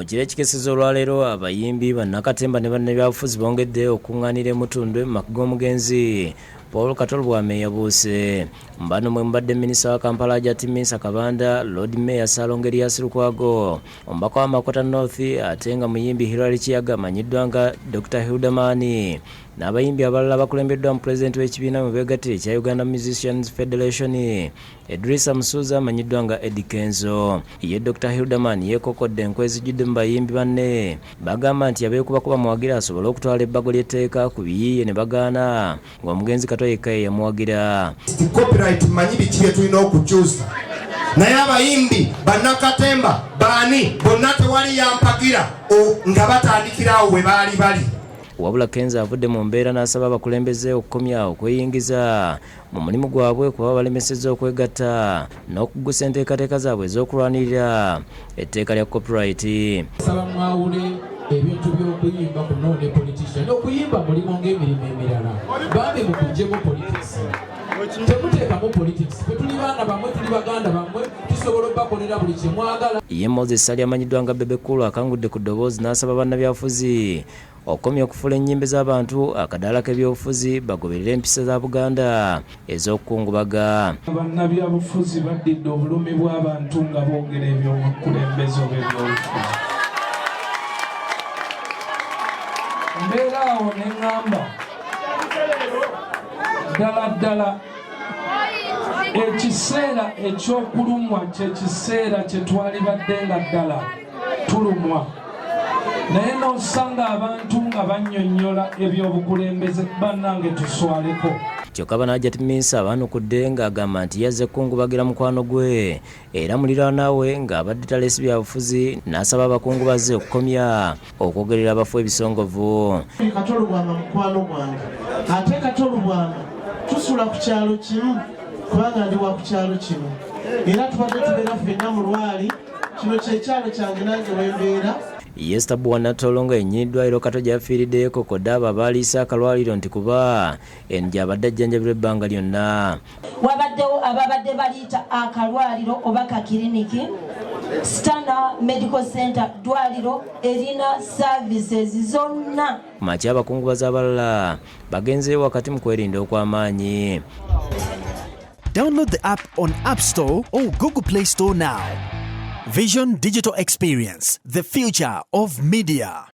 Mu kiro ekikeseza olwaleero, abayimbi, bannakatemba ne bannabyabufuzi bongedde okuŋŋaanira e Mutundwe mu maka g'omugenzi Paul Kato Lubwama eyabuuse. Bano mwe mubadde minisita wa Kampala Hajati Minsa Kabanda, Lord Mayor Ssalongo Erias Lukwago, omubaka wa Makota North ate nga muyimbi Hillary Kiyaga amanyiddwa nga Dr Hilderman n'abayimbi abalala abakulembeddwamu pulezidenti w'ekibiina mwe beegattira ekya Uganda Musicians Federation Edrisa Musuuza amanyiddwa nga Eddy Kenzo. Ye Dr Hilderman yeekokodde enkwe ezijjudde mu bayimbi banne bagamba nti yabeekubako bamuwagire asobole okutwala ebbago ly'etteeka ku biyiiye ne bagaana ng'omugenzi Kato yekka ye yamuwagira. Copyright mmanyi biki bye tulina okukyusa, naye abayimbi bannakatemba baani bonna tewali yampagira nga batandikira awo we baali bali. Wabula Kenzo avudde mu mbeera n'asaba abakulembeze okukomya okweyingiza mu mulimu gwabwe kuba balemesezza okwegatta n'okuggusa enteekateeka zaabwe ez'okulwanirira etteeka lya copyright. Saba mwawule ebintu by'okuyimba kuno ne politician. Okuyimba mulimu ng'emirimu emirala, bambi mukuggyemu politics, temuteekamu politics. Ffe tuli baana bammwe, tuli baganda bammwe, tusobola okubakolera buli kye mwagala. Ye Moses Ssali amanyiddwa nga Bebe Cool akangudde ku ddoboozi n'asaba bannabyabufuzi okukomya okufuula ennyimbe z'abantu akadaala k'ebyobufuzi, bagoberere empisa za Buganda ez'okukungubaga. Bannabyabufuzi baddidde obulumi bw'abantu nga boogera ebyobukulembeze oba ebyobufuzi. Mbeera awo ne ŋŋamba ddala ddala ekiseera eky'okulumwa kye kiseera kye twalibadde nga ddala tulumwa, naye n'osanga abantu nga bannyonnyola ebyobukulembeze. Bannange, tuswaleko. Kyokka bano Hajati Minsa baanukudde ng'agamba nti yazze kukungubagira mukwano gwe era muliraanwa we ng'abadde taleese byabufuzi, n'asaba abakungubazi okukomya okwogerera abafu ebisongovu. Kato Lubwama mukwano gwange, ate Kato Lubwama tusula ku kyalo kimu, kubanga ndi wa ku kyalo kino, era tubadde tubeera ffenna mu lwali. Kino kyekyalo kyange nange wembeera. Ye Stabua Natolo nga yennyini ddwaliro Kato gy'afiiridde yeekokodde abo abaaliisa akalwaliro nti kuba eno gy'abadde ajjanjabirwa ebbanga lyonna. Wabaddewo ababadde baliyita akalwaliro oba kakiriniki. Stana Medical Center ddwaliro erina services zonna. Ku makya abakungubazi abalala bagenzeeyo wakati mu kwerinda okw'amaanyi. Download the app on App Store or Google Play Store now. Vision Digital Experience, the future of media.